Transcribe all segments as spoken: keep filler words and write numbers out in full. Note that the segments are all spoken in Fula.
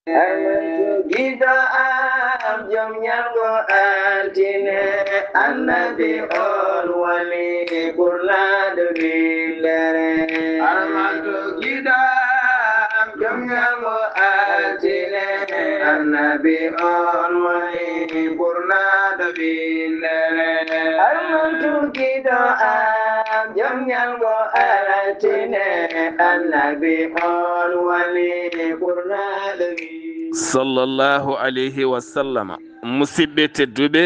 Armantu giɗo am, jom ñalgo altine, annabi on woni ɓurnaɗo windere. Armantu giɗo am, jom ñalgo altine, annabi on woni ɓurnaɗo windere. Armantu giɗo am, jom ñalgo altine, annabi on woni ɓurnaɗo windere. Sallallahu alayhi wa sallama. Musidɓe tedduɓe,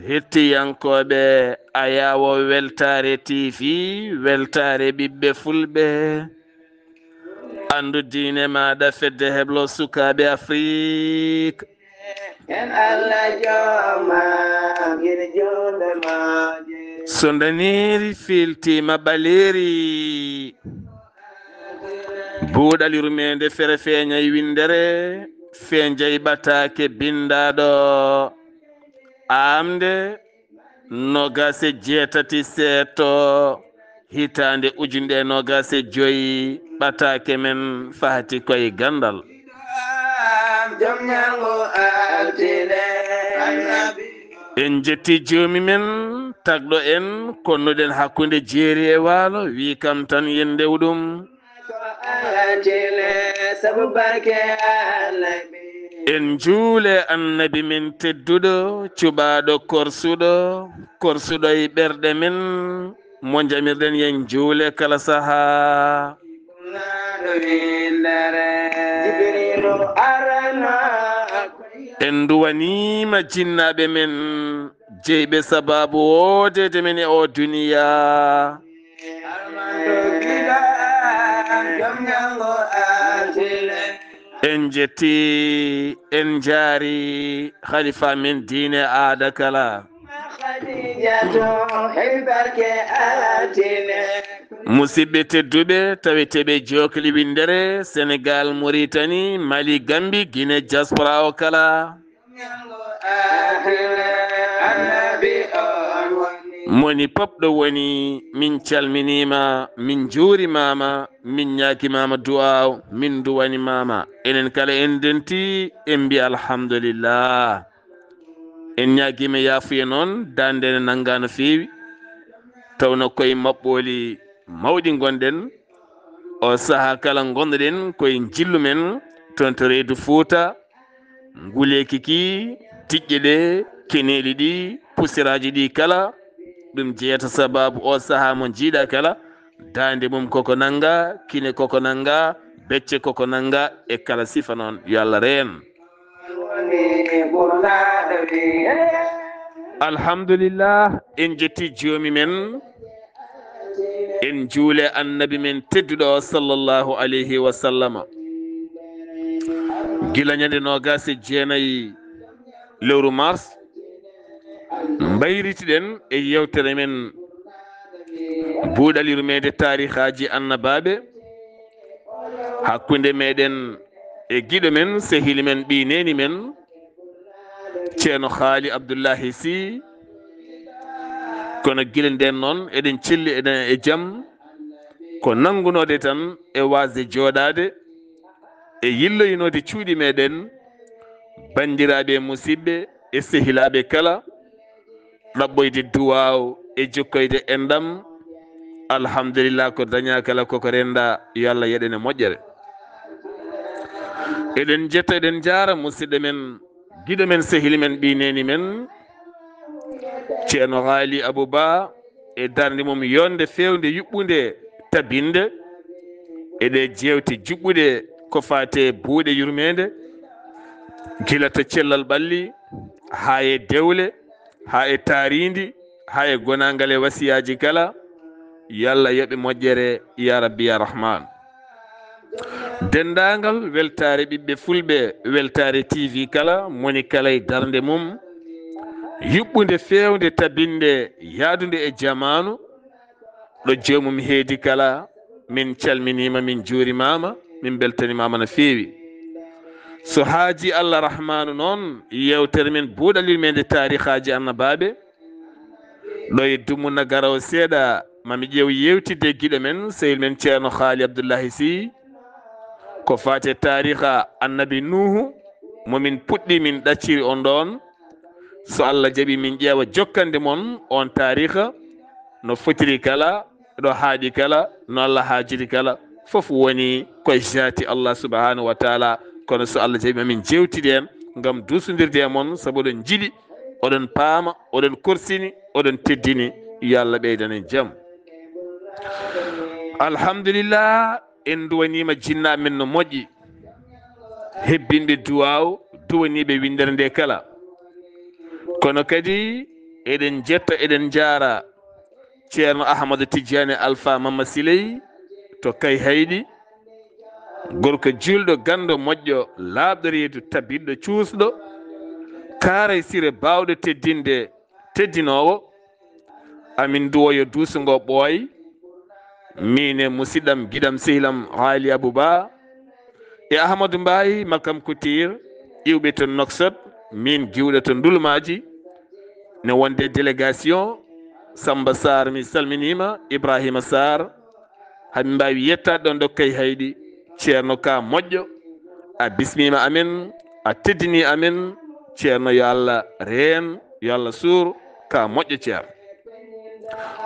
hettiyankooɓe Ayawo Weltaare T V, Weltaare ɓiɓɓe Fulɓe, anndu diine maaɗa, fedde heblo sukaaɓe Afrik. En Allah jooma ngir jonde maaje. So ndaneeri fiiltiima ɓaleeri, buuɗal yurmeende fere feeñay winndere, feeñay ɓataake binndaaɗo aamde noogaas e jeetati seeto, hitaande ujunɗe noogaas e joy, ɓataake men fahati koye ganndal. Jom ñalgo altine, annabi. En jetti joomi men, tagɗo en, konnuɗen hakkunde jeeri e waalo, wi kam tan yen ndew ɗum. Ko altine, sabu barke annabi. En njuule annabi men tedduɗo, cuɓaaɗo korsuɗo, korsuɗo e ɓerɗe men, mo jamirɗen yen juule kala sahaa. Jibrilu arano. En nduwaniima jinnaaɓe men, jeyɓe sabaabu woodeede men e oo duniyaa. En jetti, en njaari halifa men diine aada kala. Musidɓe tedduɓe, taweteeɓe jookli winndere, Senegal, Mauritanie, Mali, Gambie, Guinée, diaspora o kala. Moni pop ɗo woni, min calminiima, min njuurimaama, min ñaagimaama du'aaw, min nduwanimaama. Enen kala en denti, en mbi alhamdulillah. En ñaagiima yaafuye noon, daande ne nanngaa no feewi. Tawno koye maɓɓooli mawɗi ngonɗen. O sahaa kala ngonnoɗen koye njillu men, toon to reedu Fuuta. Nguleeki ki, tiƴƴe ɗe, keneeli ɗi, pusiraaji ɗi kala, ɗum jeyata sabaabu o sahaa mo njiiɗa kala, daande mum koko nannga, kine koko nannga, becce koko nannga, e kala sifa noon. Yo Allah reen. Alhamdulillah, en jetti joomi men, en juule annabi men tedduɗo o, sallallahu alayhi wa sallama. Gila ñande noogaas e jeenayi lewru mars, mbayritiɗen e yewtere men buuɗal yurmeende taarihaaji annabaaɓe, hakkunde meɗen e giɗo men, sehil men, ɓiy neeni men, Ceerno Haali Abdullahi Sy. Kono gila nden noon, eɗen celli, eɗen e jam. Ko nanngunoode tan e waasde jooɗaade, e yilloyinoode cuuɗi meɗen, banndiraaɓe e musidɓe e sehilaaɓe kala, ɗaɓɓoyde duwaaw e jokkoyde enɗam. Alhamdulillah, ko dañaa kala koko renndaa, yo Allah yeɗen e moƴƴere. Eɗen njetta, eɗen njaara musidɗo men, giɗo men, sehil men, ɓiy neeni men, Ceerno Haali Abou Ba, e darnde mum yonde feewnde yuɓɓunde tabinde e ɗe jeewte juɓɓuɗe ko faate buuɗe yurmeende, gila to cellal ɓalli, haa e dewle, haa e taariindi, haa e gonaangal e wasiyaaji kala. Yo Allah yoɓe moƴƴere, ya Rabbi, ya Rahman. Denndaangal weltaare ɓiɓɓe Fulɓe, weltaare T V kala, moni kala e darnde mum, yuɓɓunde feewnde tabinde yaadunde e jamaanu, ɗo joomum heedi kala, min calminiima, min njuurimaama, min mbeltanimaama no feewi. So haaji Allah Rahmaanu noon, yewtere men buuɗal yurmeende taarihaaji annabaaɓe, ɗo e dumunna garowo seeɗa, mami ƴeew yewtidde giɗo men, sehil men Ceerno Haali Abdullahi Sy, ko faati e taariha annabi Nuuhu, mo min puɗɗi, min ɗacciri on ɗoon. So Allah jaɓi, min ƴeewa jokkande mon on taariika, no fotiri kala, ɗo haaɗi kala, no Allah haajiri kala. Fof woni koye jaati Allah subhanahu wa taala. Kono so Allah jaɓi, ma min jeewtide en ngam duusondirde e mon, sabu oɗon njiɗi, oɗon paama, oɗon korsini, oɗon teddini. Yo Allah ɓeydan en jam. Alhamdulillah, en nduwaniima jinnaaɓe men no moƴƴi, hebbinɓe duwaaw, duwaniiɓe winndere nde kala. Kono kadi eɗen njetta, eɗen njaara Ceerno Ahmadu Tijjaani Alfa Mamma Siley to Kayhayɗi, gorko juulɗo, ganndo moƴƴo, laaɓɗo reedu, tabitɗo, cuusɗo, kaaray sire, baawɗo teddinde, teddinoowo. Amin nduwoyo duuso ngo ɓooy, miin e musiɗɗam, giɗam, sehilam Haali Abu Ba e Ahmadu Mbaay, Makam Kutir, iwɓe to Noksot, miin giwɗo to Ndulmaaji, ne wonde délégation. Samba Sarr, mi salminiima, Ibrahima Sarr, haɓe mbaawi yettaade ɗoon ɗo Kayhayɗi. Ceerno, ka moƴƴo, a bismiima amen, a teddini amen. Ceerno, yo Allah reen, yo Allah suur, ka moƴƴo, Ceerno.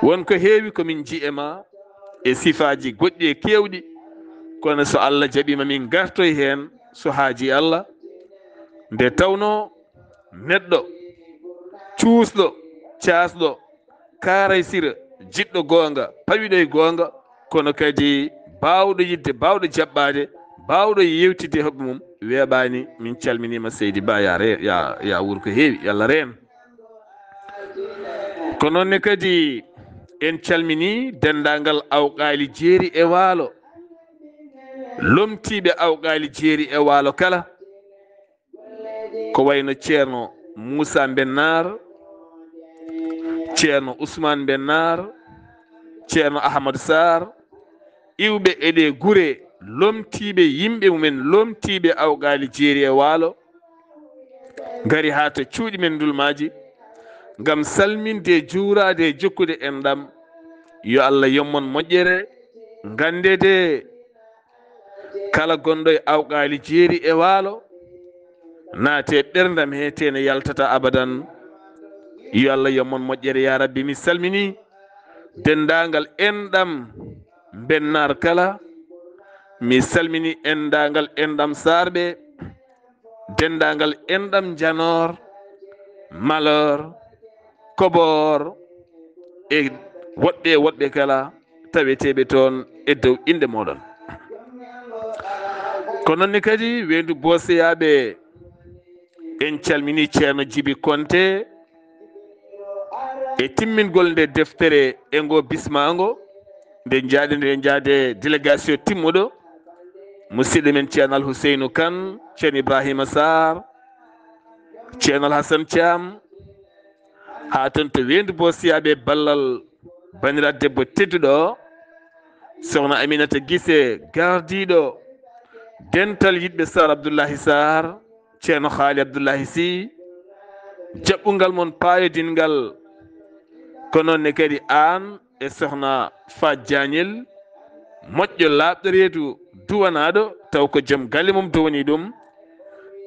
Won ko heewi ko min nji'i e ma e sifaaji goɗɗi e keewɗi, kono so Allah jaɓiima, min ngartoy heen so haaji Allah. Nde tawnoo neɗɗo cuusɗo, caasɗo, kaaray sira, jiɗɗo goonga, pawiɗo e goonga, kono kadi baawɗo yiɗde, baawɗo jaɓɓaade, baawɗo yeewtidde e hoɓɓe mum, weeɓaani. Min calminiima, seydi Ba, ya re-, ya, ya wuur ko heewi, yo Allah reen. Ko noon ne kadi en calminii denndaangal awqaali jeeri e waalo, lomtiiɓe awqaali jeeri e waalo kala, ko wayno Ceerno Muusa Mbennaar, Ceerno Usmaan Mbennaar, Ceerno Ahmadu Saar, iwɓe e ɗee gure, lomtiiɓe yimɓe mumen, lomtiiɓe awqaali jeeri e waalo, ngari haa to cuuɗi men Ndulmaaji ngam salminde, juuraade, jokkude enɗam. Yo Allah yoɓ mon moƴƴere. Nganndee de, kala gonɗo e awqaali jeeri e waalo, naate ɓerndam he, te ne yaltata abadan. Yo Allah yoɓ mon moƴƴere, ya Rabbi. Mi salminii denndaangal enɗam Mbennaar kala. Mi salminii denndaangal enɗam Saarɓe, denndaangal enɗam Njanoor, Maloor, Koboor, e woɗɓe e woɗɓe kala taweteeɓe toon e dow innde mooɗon. Ko noon ne kadi, weendu Booseyaaɓe, en calminii Ceerno Jibi Konte e timmingol nde deftere e ngo bismaango, nde njaaɗe, nde njaade délégation timmuɗo, musidɗo men Ceerno Al Huseynu Kan, Ceerno Ibrahima Sarr, Ceerno Al Hasan Caam, haa toon to weendu Boosiyaaɓe, ballal banndiraaɗo debbo tedduɗo, Sokhna Aminata Gise, gardiiɗo dental yiɗɓe Saar Abdullahi Saar, Ceerno Haali Abdullahi Sy, jaɓɓungal mon paayodinngal. Ko noon ne kadi aan e Sokhna Faat Jaañel, moƴƴo, laaɓɗo reedu, duwanaaɗo, taw ko joom galle mum duwanii ɗum,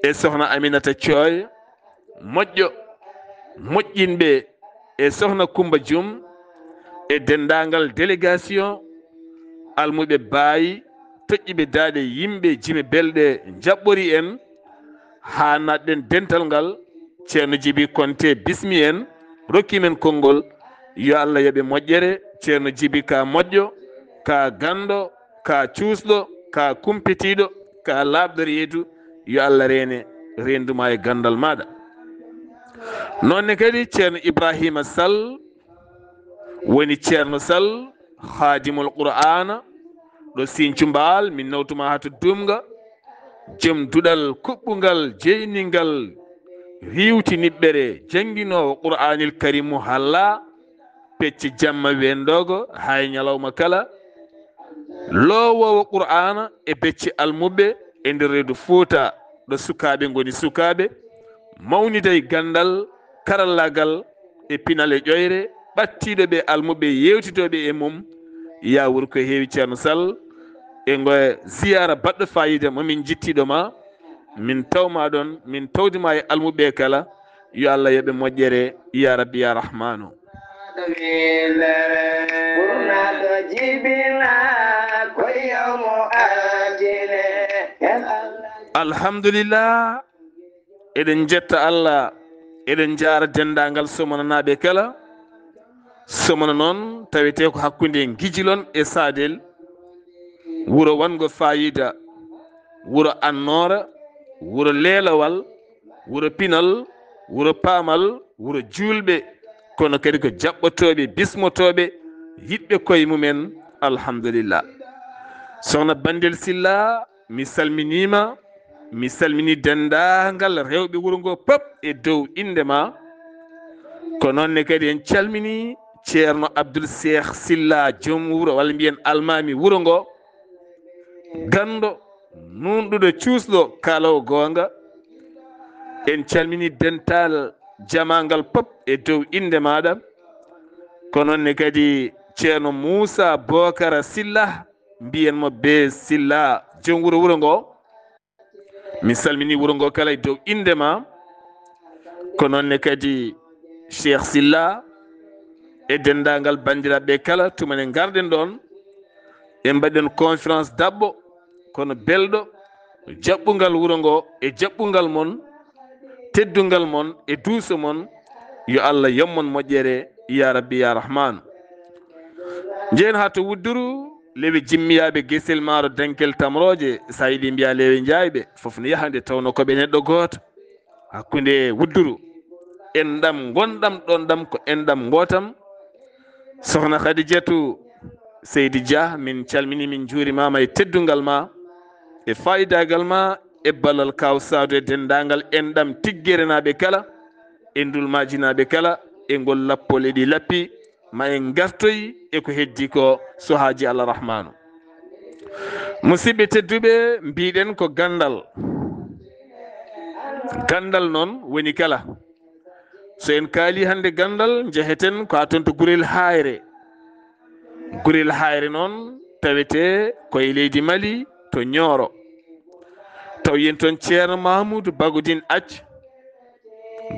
e Sokhna Aminata Cooy, moƴƴo, moƴƴinɓe, e Sokhna Kummba Jum, e denndaangal délégation, almuɓe Baay, toƴƴiiɓe daaɗe, yimɓe jime belɗe njaɓɓorii en, haa naatɗen dental ngal. Ceerno Jibi Konte bismii en, rokkii men konngol. Yo Allah yoɓ e moƴƴere. Ceerno Jibi, ka moƴƴo, ka ganndo, ka cuusɗo, ka kumpitiiɗo, ka laaɓɗo reedu. Yo Allah reene reendu ma e ganndal maaɗa. Noon ne kadi Ceerno Ibrahima Sall, woni Ceerno Sall, Haadimul Qur'aana, ɗo Siñcu Mbaal, min nawtu ma haa to Duumga, joom duɗal kuɓɓungal, jeyningal, riiwti niɓɓere, jannginoowo Qur'aanil Kariimu halla, pecce jamma weenndoogo, hay ñalawma kala, loowoowo Qur'aana e becce almuɓɓe e nder reedu Fuuta, ɗo sukaaɓe ngoni sukaaɓe, mawnida e ganndal, karallaagal, e pinal e ƴoyre, ɓadtiiɗo ɓe almuɓɓe, yeewtidooɓe e mum. Ya wuur ko heewi, Ceerno Sall, e ngo ziyaara baɗɗo faayiida mo min njittiiɗo ma. min tawma ɗon, min tawdima e almuɓe kala. Yo Allah yoɓe moƴƴere, ya Rabbi, ya Rahmanu. Alhamdulillah. Eɗen njetta Allah, eɗen njaara denndaangal Somona naaɓe kala. Somona noon tawetee ko hakkunde Ngijilon e Saadel, wuro wanngo faayiida, wuro annoora, wuro leelawal, wuro pinal, wuro paamal, wuro juulɓe, kono kadi ko jaɓɓotooɓe, bismotooɓe, yiɗɓe koye mumen. Alhamdulillah. Sokhna Bandel Silla, mi salminiima, mi salmini denndaangal rewɓe wuro ngo pop e dow innde ma. Ko noon ne kadi en calmini Ceerno Abdul Seeh Silla, joom wuro, walla mbiyen almaami wuro ngo, ganndo, nuunɗuɗo, cuusɗo, kaalawo goonga. En calmini dental jamaangal pop e dow innde maaɗa. Ko noon ne kadi Ceerno Muusa Bookara Silla, mbiyen mo Bee Silla, joom wuro, wuro ngo. Mi salmini wuro ngo kala e dow innde ma. Ko noon ne kadi Cheikh Silla e denndaangal banndiraaɓe kala, tuma nde ngarɗen ɗoon, en mbaɗen conférence daɓɓo, kono belɗo, jaɓɓungal wuro ngo e jaɓɓungal mon, teddungal mon e duuso mon. Yo Allah yoɓ mon moƴƴere, ya Rabbi, ya Rahman. Njehen haa to Wudduru, lewe jimmiyaaɓe Gesel Maaro, Denkel Tamrooje, so a yiɗi mbiya lewe njaayɓe, fof ne yaha nde, tawno ko ɓe neɗɗo gooto. Hakkunde Wudduru, enɗam ngonɗam ɗon ɗam ko enɗam ngootam. Sokhna Khadijatu Seydi Dia, min calmini, min njuurimaama e teddungal ma, e faayidaagal ma, e ballal Kaaw Saadu e denndaangal enɗam Tiggere naaɓe kala, e Ndulmaaji naaɓe kala, e ngol lappol e ɗi lappi, ma en ngartoy e ko heddi ko, so haaji Allah Rahmanu. Musidɓe tedduɓe, mbiɗen ko ganndal. Ganndal noon woni kala. So en kaali hannde ganndal, njeheten ko haa toon to Gurel Haayre. Gurel Haayre noon tawetee ko e leydi Mali, to Ñooro. Taw yen toon Ceerno Mahamuudu Bagodin Ac,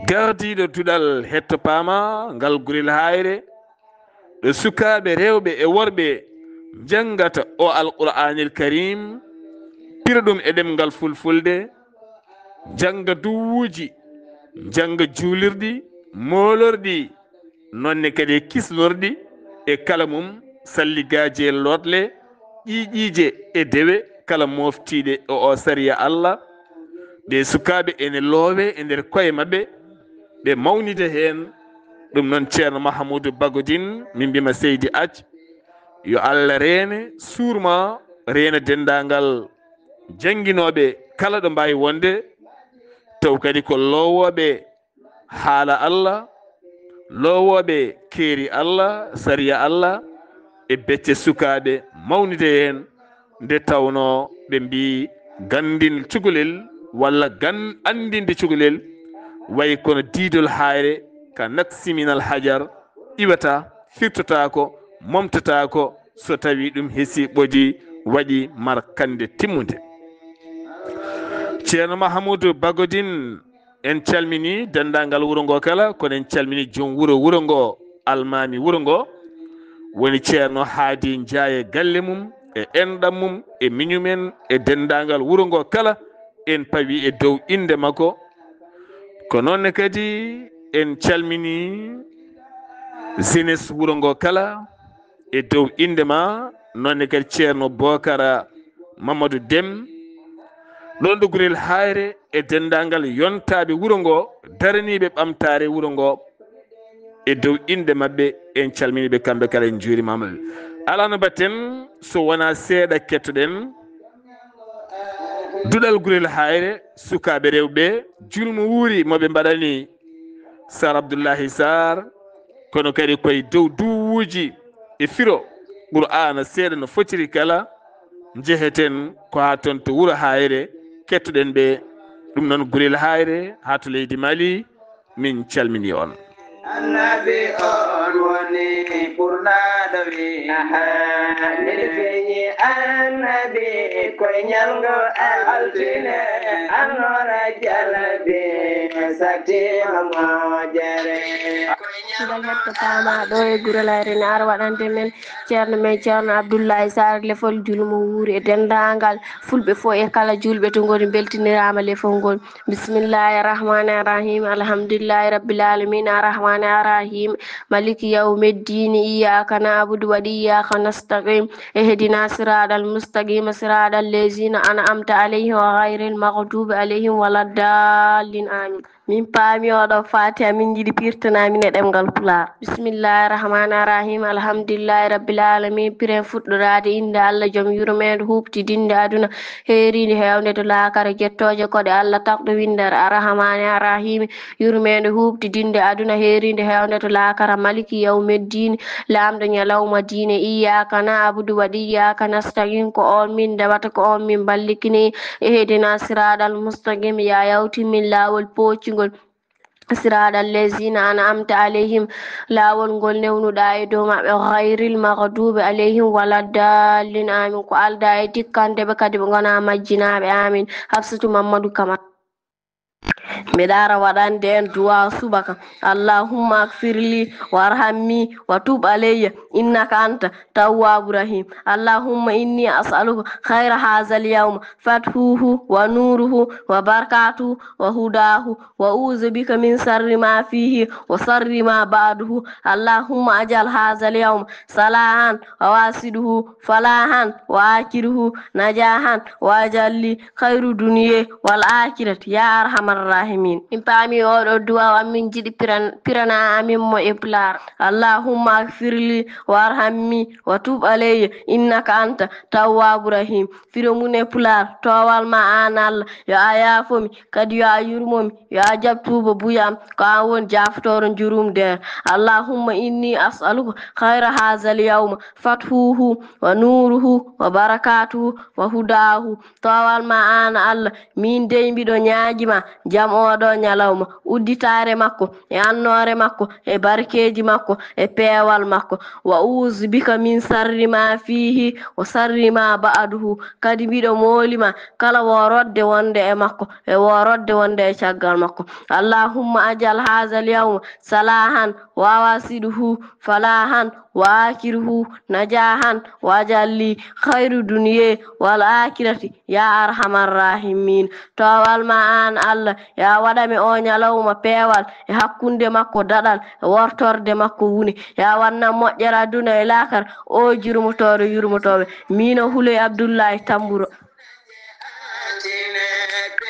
gardiiɗo duɗal hetto paama ngal Gurel Haayre, ɗo sukaaɓe rewɓe e worɓe njanngata o Alqur'aanil Kariim, pira ɗum e ɗemngal Fulfulde, njannga duwuuji, njannga juulirɗi, moolorɗi, noon ne kadi e kisnorɗi, e kala mum salligaaji e looɗle, ƴiiƴiije e dewe, kala mooftiiɗe e o sariya Allah. Ɓe sukaaɓe ene loowe e nder koye maɓɓe, ɓe mawnida heen. Ɗum noon Ceerno Mahamuudu Bagodin, min mbima Seydi Ac, yo Allah reene, suurma, reena denndaangal jannginooɓe kala ɗo mbaawi wonde, taw kadi ko loowooɓe haala Allah, loowooɓe keeri Allah, sariya Allah, e becce sukaaɓe mawnide heen, nde tawnoo ɓe mbii ganndin cukalel walla gan-, anndinde cukalel, wayi kono diidol haayre ka naqsi minal hajar, iwata, firtotaako, momtataako, so tawii ɗum hesi ɓoji, waɗi markannde timmunde. Ceerno Mahamuudu Bagodin, en calmini denndaangal wuro ngo kala, kono en calmini joom wuro, wuro ngo, almaami wuro ngo, woni Ceerno Haadi Njaay e galle mum, e enɗam mum, e miñum en, e denndaangal wuro ngo kala, en pawi e dow innde makko. Ko noon ne kadi en calmini jeunesse wuro ngo kala e dow innde ma, noon ne kadi Ceerno Bookara Mamadou Dem, ɗoon ɗo Gurel Haayre, e denndaangal yontaaɓe wuro ngo, daraniiɓe ɓamtaare wuro ngo, e dow innde maɓɓe, en calmini ɓe kamɓe kala, en njuurimaama ɓe. Alaa no mbaɗten so wonaa seeɗa kettoɗen duɗal Gurel Haayre, sukaaɓe rewɓe, julmo wuuri mo ɓe mbaɗani Sar Abdullahi Sar, kono kadi koye dow duwuuji e firo Qur'aana seeɗa no fotiri kala, njeheten ko haa toon to wuro Haayre, kettoɗen ɓe. Ɗum noon Gurel Haayre haa to leydi Mali, min calmini on. Annabi on woni ɓurnaaɗo wi. Aha, nde feeñi annabi koye ñalngo altine, annoora jalabi sattiima moƴƴere. Ngal hetto paama ɗo e Gure Layre ne ara waɗande men ceerno men ceerno Abdullahi Sarr lefol julmo wuuri e denndaangal fulɓe fof e kala julɓe to ngoni mbeltiniraama lefol ngol. Bismillahi rahmani rahim. Alhamdulillahi rabbil alamin. Arrahmani arrahim. Maliki yawmiddin. Iyyaka na'budu wa iyyaka nasta'in. Ihdina siratal mustaqim. Siratal ladzina an'amta alayhim ghayril maghdubi alayhim waladdallin. Amin. Min paami oɗo Fatiha, min njiɗi pirtana min e ɗemngal Pulaar. Bismillahi rahmani rahim. Alhamdulillahi rabbil alamin. Piren fuɗɗoraade innde Allah joom yurmeende huuɓtidinde aduna heeriinde heewnde to laakara. Jettooje ko ɗe Allah tagɗo winndere Arrahmani Arrahimi, yurmeende huuɓtidinde aduna heeriinde heewnde to laakara. Maliki yawmiddin, laamɗo ñalawma diine. Iyyaka na'budu wa iyyaka nasta'in, ko on min ndewata, ko on min mballitini. Ihdina siratal mustaqim, ya yawtin min laawol pooccingol. Siratal ladzina an'amta alayhim, laawol ngol newnuɗaa e dow maɓɓe, ghayril maghdubi alayhim waladdallin. Amin. Ko aldaa e tikkande ɓe, kadi ɓe ngonaa majjinaaɓe. Amin. Hafsatu Mammadu Kamara. Mbeɗa ara waɗande en duwaaw subaka. Allahumma agfir li warhamni wa tub alayya innaka anta tawwabu rahim. Allahumma inni as'aluka khayra hazal yawma fathuhu wa nuruhu wa barakatuhu wa hudahu wa uzu bika min sarri ma fihi wa sarri ma ba'duhu. Allahumma ajal hazal yawma salahan wa wasiduhu falahan wa akiruhu najahan wa ajalli khayru duniye wal akhirati ya arhamar rahimin. Min paami oɗo duwaaw am, min njiɗi piran-, pirana amin mo e Pulaar. Allahumma agfir li warhamni wa tub alayya innaka anta tawwabu rahim. Firo mum e Pulaar, toowal ma aan Allah, yo a yaafo mi, kadi yo a yurmo mi, yo a jaɓ tuuba buy am, ko aan woni jaafotooɗo njurumdeere. Allahumma inni as'aluka khayra hazal yawma fathuhu wa nuruhu wa barakatuhu wa hudahu. Toowal ma aan Allah, min dey mbiɗo ñaagi ma jam ooɗo ñalawma, udditaare makko e annoore makko e barkeeji makko e peewal makko. Wa uzu bika min sarri ma fihi wa sarri ma ba'duhu. Kadi mbiɗo mooli ma kala worodde wonde e makko e worodde wonde e caggal makko. Allahumma ajal hazal yawma salahan wa wasiduhu falahan wa akiruhu najahan wa ajalli khayru duniye wal akhirati ya arhamar rahimin. Toowal ma aan Allah, yo a waɗa mi o ñalawma peewal e hakkunde makko daɗal e wortorde makko wune. Yo a waɗan moƴƴere aduna e laakara, o jurmotooɗo yurmotooɓe. Miin o Huley Abdullahi Tamburo.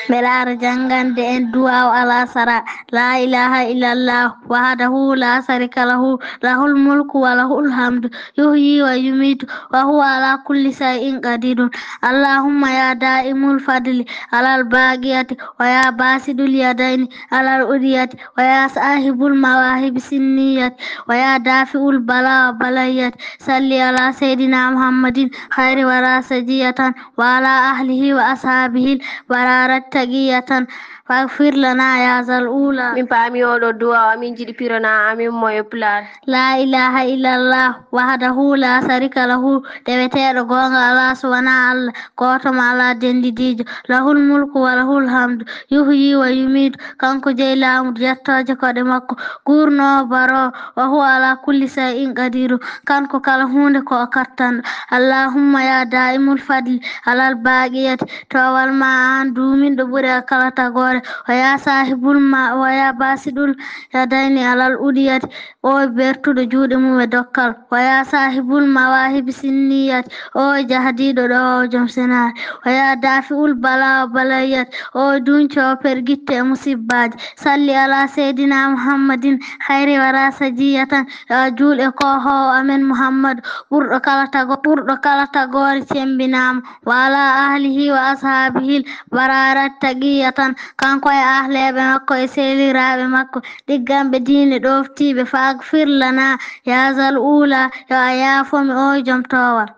Mbeɗa ara janngande en duwaaw alasara. La ilaha illallah wahdahu la sharika lahu, lahul mulku wa lahul hamdu, yuhyi wa yumitu, wa huwa ala kulli shay'in qadirun. Allahumma ya da'imul fadli alal baqiyati, wa ya basidul yadayni alal udiyati, wa ya sahibul mawahibi sinniyati, wa ya dafi'ul bala wa balayati, salli ala sayyidina Muhammadin khayri wara sajiyatan, wa ala ahlihi wa ashabihi barara taqiyatan, faghfir lana ya zal ula. Min paami oɗo duwaaw, amin njiɗi pirana amin mo e Pulaar. La ilaha illallah wahdahu la sharika lahu, deweteeɗo goonga alaa so wonaa Allah, gooto mo alaa denndidiijo. Lahul mulku wa lahul hamdu, yuhyi wa yumiitu, kanko jeyi laamu, jettooje koɗe makko, guurnoowo baroowo, wa huwa ala kulli shay'in qadiru, kanko kala huunde ko o kattanɗo. Allahumma ya da'imul fadli alal baqiyati, toowal ma aan duuminɗo ɓuri e kala tagoore, wa ya sahibul ma, wa ya basidul yadayni alal udiyati, o bertuɗo juuɗe mum e dokkal, wa ya sahibul mawahibi sinniyati, o jahdiiɗo ɗo o joom senaare, wa ya dafi'ul bala wa balayati, o duñco pergitte e musibbaaji. Salli ala seydina Muhammadin khayri wara sajiyatan, yo a juul e koohoowo amen Muhammadu, ɓurɗo kala tago-, ɓurɗo kala tagoore cembinaama, wa ala ahlihi wa ashabihi barara taqiyatan, kanko e ahleeɓe makko e sehliraaɓe makko, ɗigganɓe diine ɗooftiiɓe, faghfir lana ya zal ula, yo a yaafo mi o joom toowal.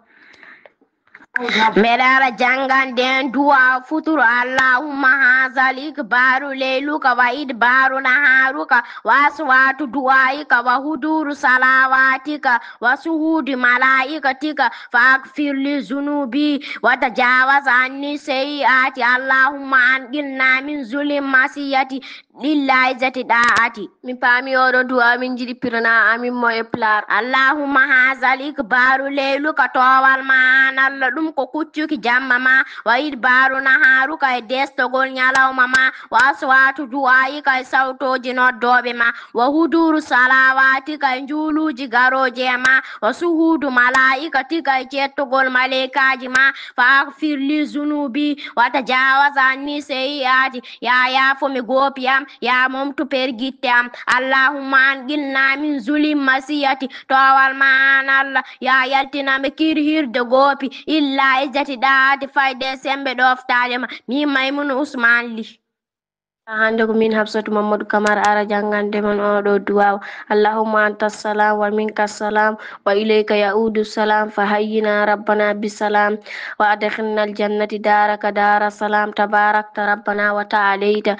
Mbeɗa ara janngan den du'a futuro. Allahumma hazal ikbaru leyluka wa idbaru naharuka wa aswatu du'aika wa huduru salawatika wa suhudi malaikatika fa akfir li zunubi wa tajawaz anni seyyi'ati. Allahumma anqilna min zulim masiyati illa izzati da'ati. Min paami oɗo du'a min jiɗi pirana amin mo e pulaar. Allahumma hazal ikbaru leyluka towal ma an Allah ɗum ko kuccuki jamma ma wa idbaru naharuka e destogol ñalawma ma wa aswatu du'aika e sawtoji noddooɓe ma wa huduru salawatika e njuuluuji garooji e ma wa suhudu malaikatika e cettogol maleykaaji ma fa akfir li zunubi wa tajawaz anni seyyi'ati. Ya yaafo mi goopi am, ya momtu pergitte am. Allahumma anqilna min zulim masiyati towal ma an Allah ya yaltiname kirhirde goopi illa izzati da'ati fayde sembe ɗoftaade ma. Min Maymuna Usman Li. Hannde ko min Hafsatu Mamadou Kamara ara janngande mon oɗo duwaaw. Allahumma anta salam wa minka salam wa ilayka ya'udu salam fa hayyina rabbana bisalam wa adkhilna aljannati daraka dara salam tabarakta rabbana wa ta'alayta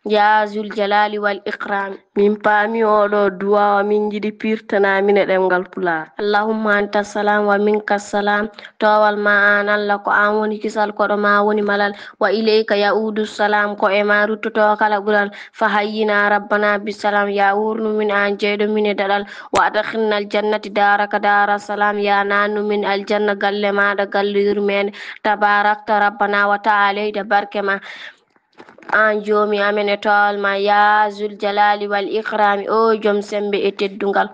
ya zul jalali wal ikram. Min paami oɗo duwaaw min jiɗi pirtana min e ɗemngal pulaar. Allahumma anta salam wa minka salam. Towal ma an Allah ko an woni kisal koɗo ma woni malal. Wa ilayka ya'udu salam ko e ma ruttoto kala ɓural. Fa hayyina rabbana bisalam ya wurnu min an jeyɗo min e daɗal. Wa adkhilna aljannati daraka dara salam ya nannu min aljanna galle maɗa galle yurmende. Tabarakta rabbana wa ta'alayta barke ma an joomi amen e towal ma ya zul jalali wal ikrami o joom sembe e teddungal.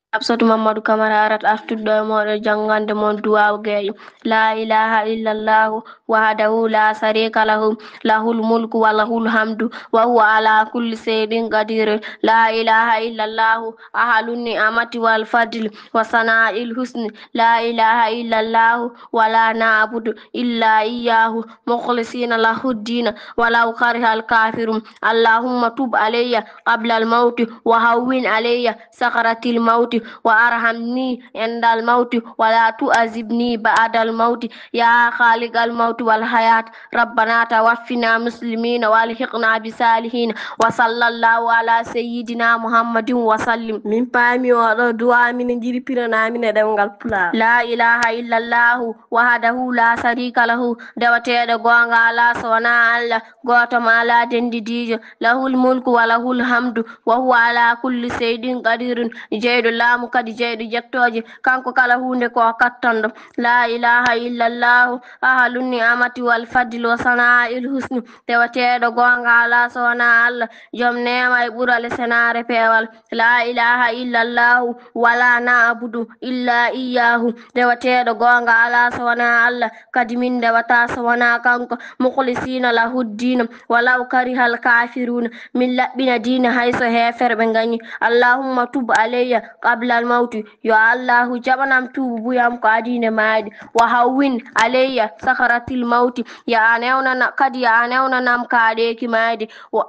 Hafsatu Mamadou Kamara arat artuɗo e moɗo janngande mon duwaaw geeƴo. La ilaha illallahu wahdahu la sharika lahu lahul mulku wa lahul hamdu wa huwa ala kulli shay'in qadir. La ilaha illallahu ahalun ni'amati wal fadl wa sana'il husni. La ilaha illallahu wa la na'budu illa iyyahu mukhlisina lahu dina walaw karihal kafirun. Allahumma tub alayya qabla al mawti wa hawwin alayya sakaratil mawti wa arhamni indal mawti wa la tu'azibni ba'dal mawti ya khaliqal mawti wal hayat. Rabbana tawaffina muslimina wa alhiqna bi salihin wa sallallahu ala sayyidina Muhammadin wa sallim. Min paami oɗo du'a min jiɗi pirana min e ɗemngal pulaar. La ilaha illallahu wahdahu la sharika lahu dewateɗo goonga ala so wona Allah gooto ma ala dendidiijo. Lahul mulku wa lahul hamdu wa huwa ala kulli shay'in qadirun. Jeyɗo laamu kadi jeyɗo jettooje kanko kala huunde ko kattanɗo. La ilaha illallahu ahalun ni'amati wal fadli wa sana'il husni dewateɗo goonga ala so wona Allah joom neema e ɓural e senaare peewal. La ilaha illallahu wala na'budu illa iyyahu dewateɗo goonga ala so wona Allah kadi min ndewata so wona kanko mukhlisina lahu dina walaw karihal kafiruna. Min laɓɓina diina hay so heeferɓe ngañi. Allahumma tub alayya qabla al mawti. Yo Allahu jaɓanam tuubu buyam ko adii nde maayde. Wa hawwin alayya sakaratil mawti. Ya a newnana kadi ya a newnanam kaaɗeeki maayde. Wa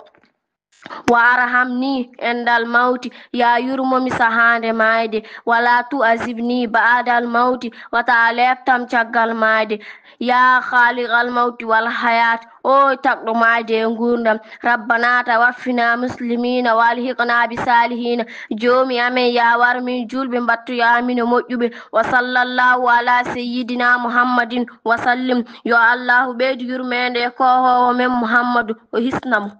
wa arhamni indal mawti. Ya yurmomi sahaande maayde. Wala tu'azibni ba'dal mawti. Wata a leeftam caggal maayde. Ya khaliqal mawti wal hayat. O tagɗo maayde e nguurndam. Rabbana tawaffina muslimina wa alhiqna bi salihina. Joomi amen ya war min julɓe mbattu ya min e moƴƴuɓe. Wa sallallahu ala sayyidina Muhammadin wa sallim. Yo Allahu ɓeydu yurmeende e koohoowo men Muhammadu o hisna mo.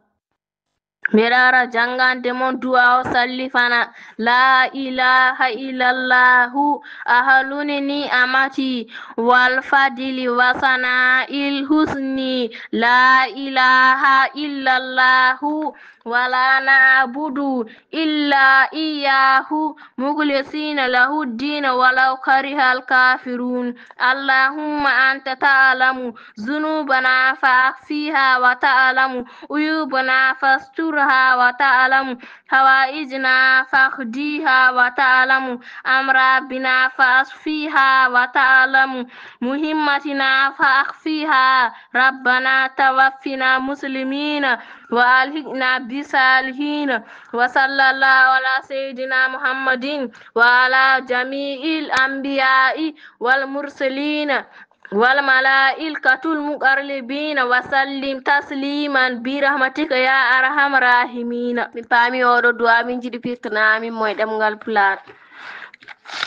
Mbeɗa ara janngande mon du'a o sallifana. La ilaha illallahu ahaluni ni'amati wal fadli wa sana'il husni. La ilaha illallahu wala na'budu illa iyyahu mukhlisina lahu dina walaw karihal kafirun. Allahumma anta ta'lamu zunubana fa akhfiha wa ta'lamu uyubana fasturha wa ta'lamu hawaijna faqdiha wa ta'lamu amradina fa asfiha wa ta'lamu muhimmatina fa akhfiha. Rabbana tawaffina muslimina wa alhiqna bi salihina. Wa sallallahu ala sayyidina Muhammadin wa ala jami'il anbiya'i wal mursalina. والملائكة المقربين وسلم تسليما برحمتك يا أرحم الراحمين. Min paami oɗo du'a, min jiɗi pirtana min moy ɗemngal Pulaar.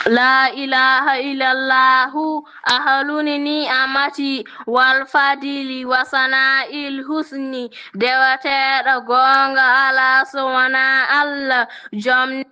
لا إله إلا الله أهل النعمة والفضل وثناء الحسن. Dewateeɗo goonga alaa so wonaa Allah, joom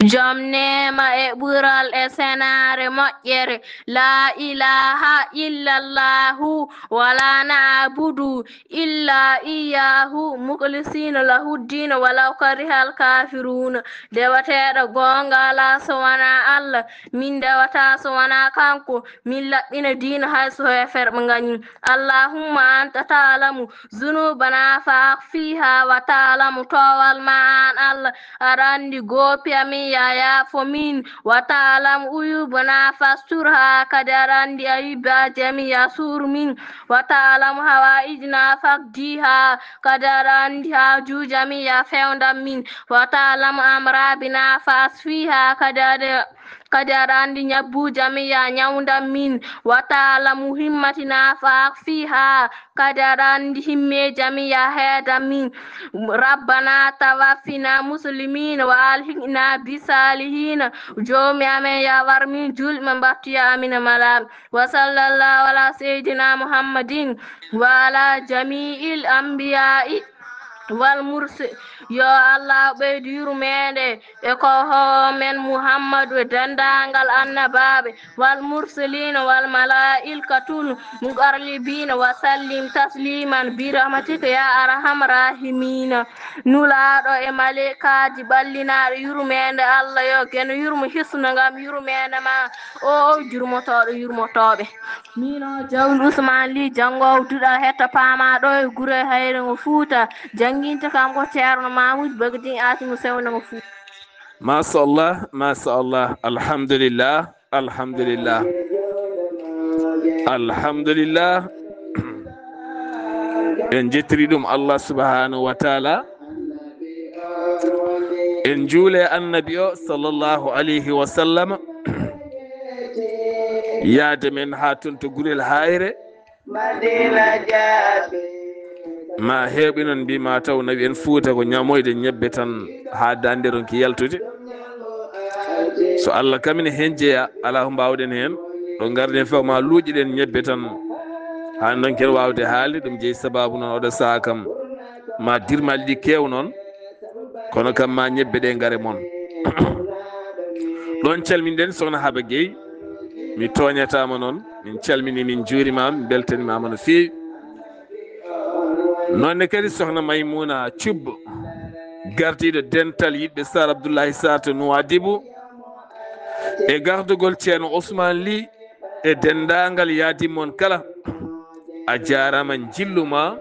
Joom neema e ɓural e senaare moƴƴere. لا إله إلا الله ولا نعبد إلا إياه مخلصين له الدين ولو كره الكافرون. Dewateeɗo goonga alaa so wonaa Allah, min dewataa so wonaa kanko, min laɓɓina diina hay so heeferɓe ngañi. اللهم أنت تعلم ذنوبنا فاغفرها وتعلم toowal ma an Allah, aɗa anndi goopi amin ya yaafo min, وتعلم عيوبنا فاسترها kadi aɗa anndi ayiibaaji amin ya suur min, وتعلم حوائجنا فاقضها kadi aɗa anndi haajuuji amin ya fewndan min, وتعلم أمراضنا فاشفها kadi aɗa kadi aɗa anndi ñabbuuji amin ya ñawndan min, وتعلم همتنا فاخفها kadi aɗa anndi himmeeji amin ya heedan min. ربنا توفنا مسلمين وألحقنا بالصالحين. Joomi amin ya war min juulɓe mbattu ya amin e malaaɓe. وصلى الله على سيدنا محمد وعلى جميع الأنبياء والمرسلين. Yo Allah ɓeydu yurmeende e ko ho men Muhammadu e denndaangal annabaaɓe, والمرسلين والملائكة المقربين وسلم تسليما برحمتك يا أرحم الراحمين. Nulaaɗo e maleykaaji ɓallinaaɗo yurmeende Allah yo geno yurmo hisno ngam yurmeende ma o jurmotooɗo yurmotooɓe. Miin o Jawul Usmaan Lih, janngoowo duɗal hetto paama ɗo e Gure Hayre ngo Fuuta. Jannginte kam ko Ceerno Mamuudu Bagdin Aasi mo Sewna ngo Fuuta. Machallah, machallah, alhamdulillah, alhamdulillah, alhamdulillah. En njettiri ɗum Allah subhanahu wa taala. En njuule annabi o sallallahu alayhi wa sallam. Yaade men haa toon to Gurel Hayre. Ma heewɓe noon mbiy ma taw nawi en Fuuta ko ñamoyde ñebbe tan haa daande ronki yaltude. So Allah kam ene heen jeya, alaa ko mbaawɗen heen. Ɗo ngarɗen fof ma luuƴiɗen ñebbe tan. Haa ndonken waawde haalde ɗum jeyi sababu noon oɗo sahaa kam. Ma dirmali ɗi keew noon. Kono kam ma ñebbe ɗe ngare mon. Ɗoon calminɗen Sokhna Haba Gueye. Mi tooñataama noon. Min calmini, min njuurima, min mbeltanimaama no feewi. Noon ne kadi Sokhna Maymuna Thioub, gardiiɗo dental yiɗɓe Sar Abdoulaye Sarr to Nouadhibou. E gardugol Ceerno Ousmane Ly e denndaangal yaadimme on kala. A jaaraama njillu ma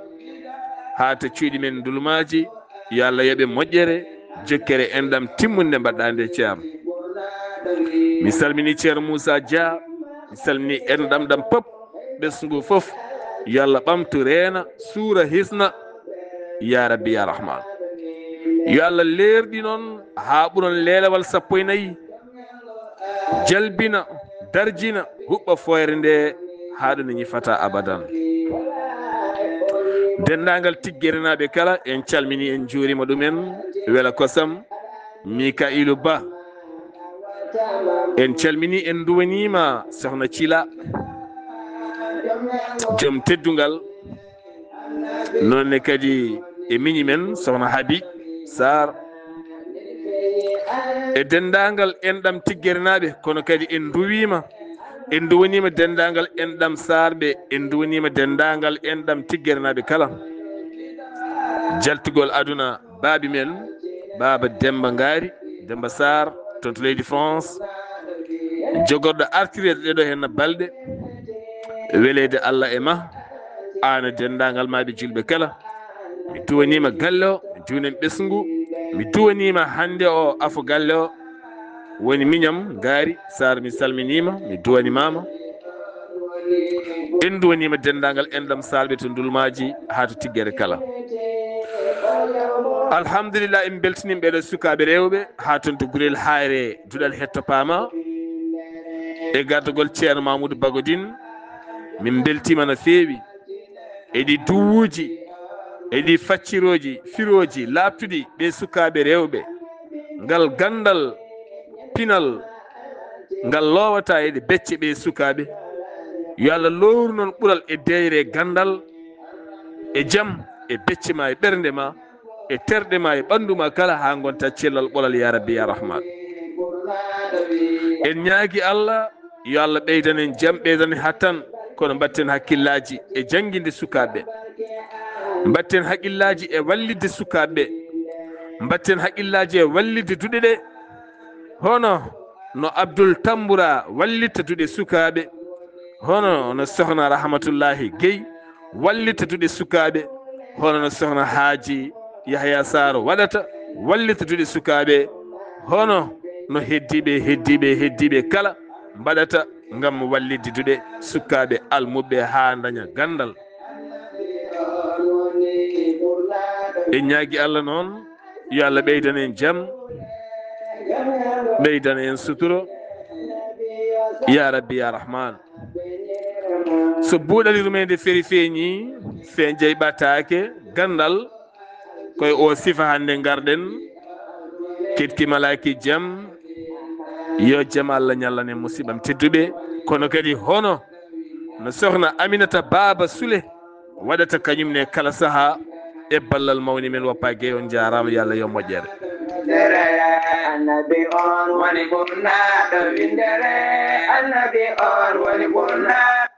haa to cuuɗi men Ndulmaaji. Yo Allah yoɓe moƴƴere, jokkere enɗam timmunde mbaɗɗaa nde Ceerno. Mi salmini Ceerno Moussa Dia, mi salmini enɗam ɗam pop, ɓesngu fof. Yo Allah ɓamtu, reena, suura, hisna. Ya Rabbi, ya Rahman. Yo Allah leerɗi noon haa ɓuron leelewal sappo e nayi. Jalbina, darjina, huɓɓa fooyre nde haa ɗo nde ñifata abadan. Denndaangal Tiggerinaaɓe kala, en calmini, en njuurima ɗumen. Wela kosam, Mika'ilu Ba. En calmini, en nduwaniima Sokhna Thila. Joom teddungal. Noon ne kadi e miñi men, Sokhna Habi Sarr. E denndaangal enɗam Tiggerinaaɓe, kono kadi en nduwiima, en nduwaniima denndaangal enɗam Sarrɓe, en nduwaniima denndaangal enɗam Tiggerinaaɓe kala. Jaltugol aduna baabi men, Baaba Demmba Ngaari, Demmba Sarr, toon to leydi France. Jogorɗo artireede ɗeɗo heen balɗe. Weleede Allah e ma, aan e denndaangal maaɓe juulɓe kala. Mi duwaniima galle o, mi duwaniima ɓesngu, mi duwaniima hannde o afo galle o. Woni miñam Ngaari Sarr, mi salminiima, mi duwanimaama. En nduwaniima denndaangal enɗam Sarrɓe to Ndulmaaji haa to Tiggere kala. Alhamdulillah, en mbeltiniima ɓeeɗo sukaaɓe rewɓe haa toon to Gurel Hayre, duɗal hetto paama. E gardagol Ceerno Mamoudou Bagodin, min mbeltiima no feewi e ɗi duwuuji, e ɗi faccirooji, firooji laaɓtuɗi ɓe sukaaɓe rewɓe. Ngal ganndal, pinal, ngal loowata e ɗe becce ɓe sukaaɓe. Yo Allah lowru noon ɓural e deeyre ganndal, e jam, e becce ma, e ɓernde ma, e terɗe ma, e ɓanndu ma kala, haa ngonta cellal ɓolal, ya Rabbi, ya Rahman. En ñaagi Allah, yo Allah ɓeydan en jam, ɓeydan en hattan, kono mbatten hakkillaaji e jannginde sukaaɓe. Mbatten hakkillaaji e wallitde sukaaɓe. Mbatten hakkillaaji e wallitde duɗe ɗe. Hono no Abdul Tambura wallitta duɗe sukaaɓe. Hono no Sohna Rahmatullahi Guèye wallitta duɗe sukaaɓe. Hono no Sohna Haaji Yahya Sarr waɗata wallitta duɗe sukaaɓe. Hono no heddiiɓe, heddiiɓe, heddiiɓe kala mbaɗata ngam wallitde duɗe sukaaɓe almuɓɓe haa ndaña ganndal. En ñaagi Allah noon, yo Allah ɓeydan en jam, ɓeydan en suturo, ya Rabbi, ya Rahman. So buuɗali rumeende feri feeñi, feen jeyɓataake ganndal, koye o sifa hannde ngarɗen. Keɗki malaaki jam, yo jam Allah ñallan en musiɓɓam tedduɓe, kono kadi hono no Sohna Aminata Baaba Sule waɗata kañum ne kala saha e ballal mawni men Woppa Gueye. On jaaraama, yo Allah yo moƴƴere. Annabi on woni ɓurnaɗo windere, annabi on woni ɓurnaɗo